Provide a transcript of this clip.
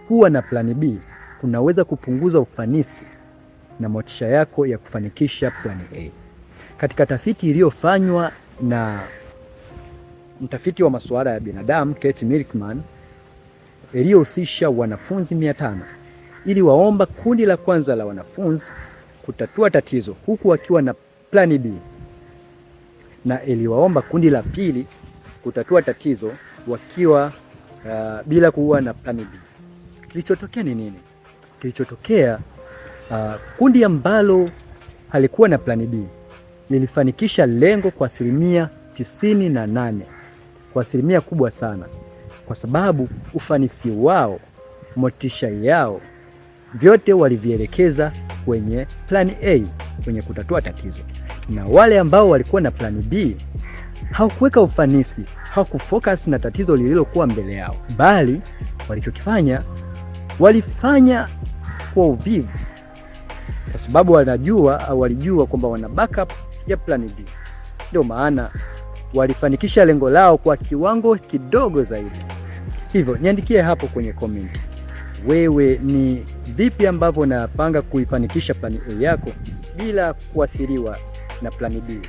Kuwa na plani B kunaweza kupunguza ufanisi na motisha yako ya kufanikisha plani A. Katika tafiti iliyofanywa na mtafiti wa masuala ya binadamu Kate Milkman iliyohusisha wanafunzi 500, iliwaomba kundi la kwanza la wanafunzi kutatua tatizo huku wakiwa na plani B na iliwaomba kundi la pili kutatua tatizo wakiwa bila kuwa na plani B. Kilichotokea ni nini? Kilichotokea, kundi ambalo halikuwa na plani B lilifanikisha lengo kwa 98%, kwa asilimia kubwa sana, kwa sababu ufanisi wao, motisha yao, vyote walivielekeza kwenye plan A, kwenye kutatua tatizo, na wale ambao walikuwa na plan B hawakuweka ufanisi, hawakufocus na tatizo lililokuwa mbele yao, bali walichokifanya walifanya kwa uvivu, kwa sababu wanajua au walijua kwamba wana backup ya plan B. Ndio maana walifanikisha lengo lao kwa kiwango kidogo zaidi. Hivyo niandikie hapo kwenye comment, wewe ni vipi ambavyo unapanga kuifanikisha plan A yako bila kuathiriwa na plan B?